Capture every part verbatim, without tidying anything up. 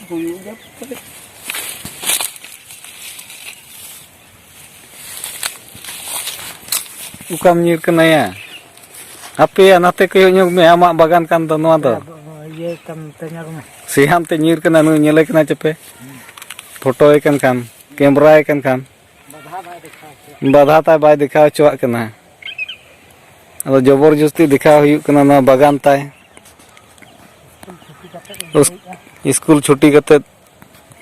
ᱦᱩᱭᱩᱜ ᱜᱮᱭᱟ ᱯᱟᱞᱮ᱾ ᱚᱠᱟᱢ ᱧᱤᱨ ᱠᱟᱱᱟᱭᱟ? ᱦᱟᱯᱮᱭᱟ, ᱱᱟᱛᱮ ᱠᱚᱭᱚᱜ ᱧᱚᱜ ᱢᱮ, ᱟᱢᱟᱜ ᱵᱟᱜᱟᱱ ᱠᱟᱱ ᱫᱚ ᱱᱚᱣᱟ ᱫᱚ᱾ ᱤᱭᱟᱹ ᱛᱟᱢ ᱛᱮ ᱧᱮᱞ ᱢᱮ᱾ ᱥᱮᱭᱟᱢ ᱛᱮ ᱧᱤᱨ ᱠᱟᱱᱟ, ᱱᱩᱭ ᱧᱮᱞᱮ ᱠᱟᱱᱟ ᱪᱮᱯᱮ? ᱯᱷᱳᱴᱳᱭᱮ ᱠᱟᱱ ᱠᱷᱟᱱ, ᱠᱮᱢᱨᱟᱭᱮ ᱠᱟᱱ ᱠᱷᱟᱱ᱾ ᱵᱟᱫᱷᱟ ᱵᱟᱭ ᱫᱮᱠᱷᱟᱣ ᱦᱚᱪᱚᱣᱟᱜ᱾ ᱵᱟᱫᱷᱟ ᱛᱟᱭ ᱵᱟᱭ ᱫᱮᱠᱷᱟᱣ ᱦᱚᱪᱚᱣᱟᱜ ᱠᱟᱱᱟ᱾ ᱟᱫᱚ ᱡᱚᱵᱚᱨ ᱡᱚᱥᱛᱤ ᱫᱮᱠᱷᱟᱣ ᱦᱩᱭᱩᱜ ᱠᱟᱱᱟ ᱱᱚᱣᱟ ᱵᱟᱜᱟᱱ ᱛᱟᱭ᱾ ᱤᱥᱠᱩᱞ ᱪᱷᱩᱴᱤ ᱠᱟᱛᱮ ᱩᱥ-, ᱤᱥᱠᱩᱞ ᱪᱷᱩᱴᱤ ᱠᱟᱛᱮ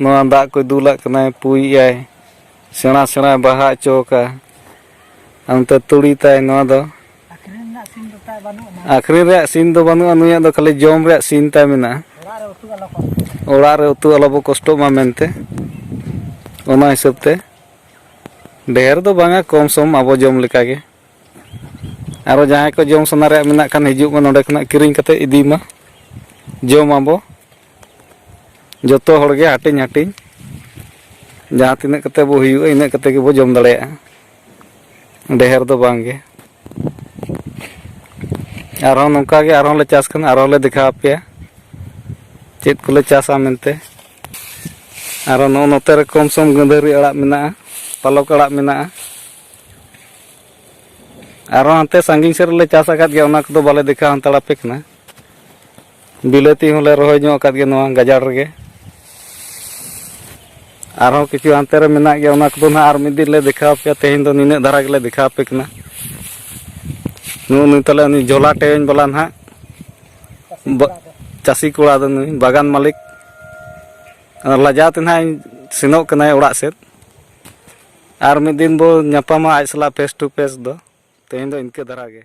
ᱱᱚᱣᱟ ᱫᱟᱜ ᱠᱚᱭ ᱫᱩᱞᱟᱜ ᱠᱟᱱᱟᱭ, ᱯᱩᱭᱮᱜᱼᱟᱭ, ᱥᱮᱬᱟ ᱥᱮᱬᱟᱭ ᱵᱟᱦᱟ ᱦᱚᱪᱚ ᱟᱠᱟᱫᱼᱟ᱾ ᱟᱨ ᱱᱚᱛᱮ ᱛᱩᱲᱤ ᱛᱟᱭ ᱱᱚᱣᱟ ᱫᱚ᱾ ᱟᱹᱠᱷᱨᱤᱧ ᱨᱮᱱᱟᱜ ᱥᱤᱱ ᱫᱚ ᱛᱟᱭ ᱵᱟᱹᱱᱩᱜ ᱟᱱᱟ᱾ ᱟᱹᱠᱷᱨᱤᱧ ᱨᱮᱭᱟᱜ ᱥᱤᱱ ᱫᱚ ᱵᱟᱹᱱᱩᱜᱼᱟ, ᱱᱩᱭᱟᱜ ᱫᱚ ᱠᱷᱟᱹᱞᱤ ᱡᱚᱢ ᱨᱮᱭᱟᱜ ᱥᱤᱱ ᱛᱟᱭ ᱢᱮᱱᱟᱜᱼᱟ᱾ ᱚᱲᱟᱜ ᱨᱮ ᱩᱛᱩ ᱟᱞᱚ ᱠᱚ᱾ ᱚᱲᱟᱜ ᱨᱮ ᱩᱛᱩ ᱟᱞᱚ ᱵᱚ ᱠᱚᱥᱴᱚᱜ ᱢᱟ ᱢᱮᱱᱛᱮ, ᱚᱱᱟ ᱦᱤᱥᱟᱹᱵ ᱛᱮ ᱰᱷᱮᱨ ᱫᱚ ᱵᱟᱝᱟ, ᱠᱚᱢ ᱥᱚᱢ ᱟᱵᱚ ᱡᱚᱢ ᱞᱮᱠᱟᱜᱮ᱾ ᱟᱨᱚ ᱡᱟᱦᱟᱸᱭ ᱠᱚ ᱡᱚᱢ ᱥᱟᱱᱟ ᱨᱮᱭᱟᱜ ᱢᱮᱱᱟᱜ ᱠᱷᱟᱱ, ᱦᱤᱡᱩᱜ ᱢᱟ ᱱᱚᱸᱰᱮ ᱠᱷᱚᱱᱟᱜ ᱠᱤᱨᱤᱧ ᱠᱟᱛᱮ ᱤᱫᱤ ᱢᱟ, ᱡᱚᱢ ᱟᱵᱚ᱾ ᱡᱚᱛᱚ ᱦᱚᱲ ᱜᱮ ᱦᱟᱹᱴᱤᱧ ᱦᱟᱹᱴᱤᱧ ᱡᱟᱦᱟᱸ ᱛᱤᱱᱟᱹᱜ ᱠᱟᱛᱮ ᱵᱚ ᱦᱩᱭᱩᱜᱼᱟ, ᱤᱱᱟᱹᱜ ᱠᱟᱛᱮ ᱜᱮᱵᱚ ᱡᱚᱢ ᱫᱟᱲᱮᱭᱟᱜᱼᱟ, ᱰᱷᱮᱨ ᱫᱚ ᱵᱟᱝ ᱜᱮ᱾ ᱟᱨᱦᱚᱸ ᱱᱚᱝᱠᱟ ᱜᱮ ᱟᱨᱦᱚᱸ ᱞᱮ ᱪᱟᱥ ᱠᱷᱟᱱ ᱟᱨᱦᱚᱸ ᱞᱮ ᱫᱮᱠᱷᱟᱣ ᱟᱯᱮᱭᱟ ᱪᱮᱫ ᱠᱚᱞᱮ ᱪᱟᱥᱟ ᱢᱮᱱᱛᱮ᱾ ᱟᱨᱦᱚᱸ ᱱᱚᱜᱼᱚ ᱱᱚᱛᱮ ᱨᱮ ᱠᱚᱢ ᱥᱚᱢ ᱜᱟᱹᱫᱷᱟᱹᱨᱤ ᱟᱲᱟᱜ ᱢᱮᱱᱟᱜᱼᱟ, ᱯᱟᱞᱚᱠ ᱟᱲᱟᱜ ᱢᱮᱱᱟᱜᱼᱟ᱾ ᱟᱨᱦᱚᱸ ᱦᱟᱱᱛᱮ ᱥᱟᱺᱜᱤᱧ ᱥᱮᱫ ᱨᱮᱞᱮ ᱪᱟᱥ ᱟᱠᱟᱫ ᱜᱮᱭᱟ, ᱚᱱᱟ ᱠᱚᱫᱚ ᱵᱟᱞᱮ ᱫᱮᱠᱷᱟᱣ ᱦᱟᱛᱟᱲ ᱟᱯᱮ ᱠᱟᱱᱟ᱾ ᱵᱤᱞᱟᱹᱛᱤ ᱦᱚᱸᱞᱮ ᱨᱚᱦᱚᱭ ᱧᱚᱜ ᱟᱠᱟᱫ ᱜᱮᱭᱟ ᱱᱚᱣᱟ ᱜᱟᱡᱟᱲ ᱨᱮᱜᱮ᱾ ᱟᱨᱦᱚᱸ ᱠᱤᱪᱷᱩ ᱦᱟᱱᱛᱮ ᱨᱮ ᱢᱮᱱᱟᱜ ᱜᱮᱭᱟ, ᱚᱱᱟ ᱠᱚᱫᱚ ᱱᱟᱦᱟᱜ ᱟᱨ ᱢᱤᱫ ᱫᱤᱱ ᱞᱮ ᱫᱮᱠᱷᱟᱣ ᱟᱯᱮᱭᱟ᱾ ᱛᱮᱦᱮᱧ ᱫᱚ ᱱᱤᱱᱟᱹᱜ ᱫᱷᱟᱨᱟ ᱜᱮᱞᱮ ᱫᱮᱠᱷᱟᱣ ᱟᱯᱮ ᱠᱟᱱᱟ᱾ ᱱᱩᱜᱼᱩ ᱱᱩᱭ ᱛᱟᱞᱮ ᱩᱱᱤ ᱡᱷᱚᱞᱟ ᱴᱮᱣᱮᱧ ᱵᱟᱞᱟ ᱱᱟᱦᱟᱜ, ᱵᱟ-, ᱪᱟᱹᱥᱤ ᱠᱚᱲᱟ ᱫᱚ ᱱᱩᱭ ᱵᱟᱜᱟᱱ ᱢᱟᱹᱞᱤᱠ᱾ ᱟᱨ ᱞᱟᱡᱟᱣ ᱛᱮ ᱱᱟᱦᱟᱜ ᱤᱧ ᱥᱮᱱᱚᱜ ᱠᱟᱱᱟᱭ ᱚᱲᱟᱜ ᱥᱮᱫ᱾ ᱟᱨ ᱢᱤᱫ ᱫᱤᱱ ᱵᱚ ᱧᱟᱯᱟᱢᱟ ᱟᱡ ᱥᱟᱞᱟᱜ face to face ᱫᱚ᱾ ᱛᱮᱦᱮᱧ ᱫᱚ ᱤᱱᱠᱟᱹ ᱫᱷᱟᱨᱟ ᱜᱮ᱾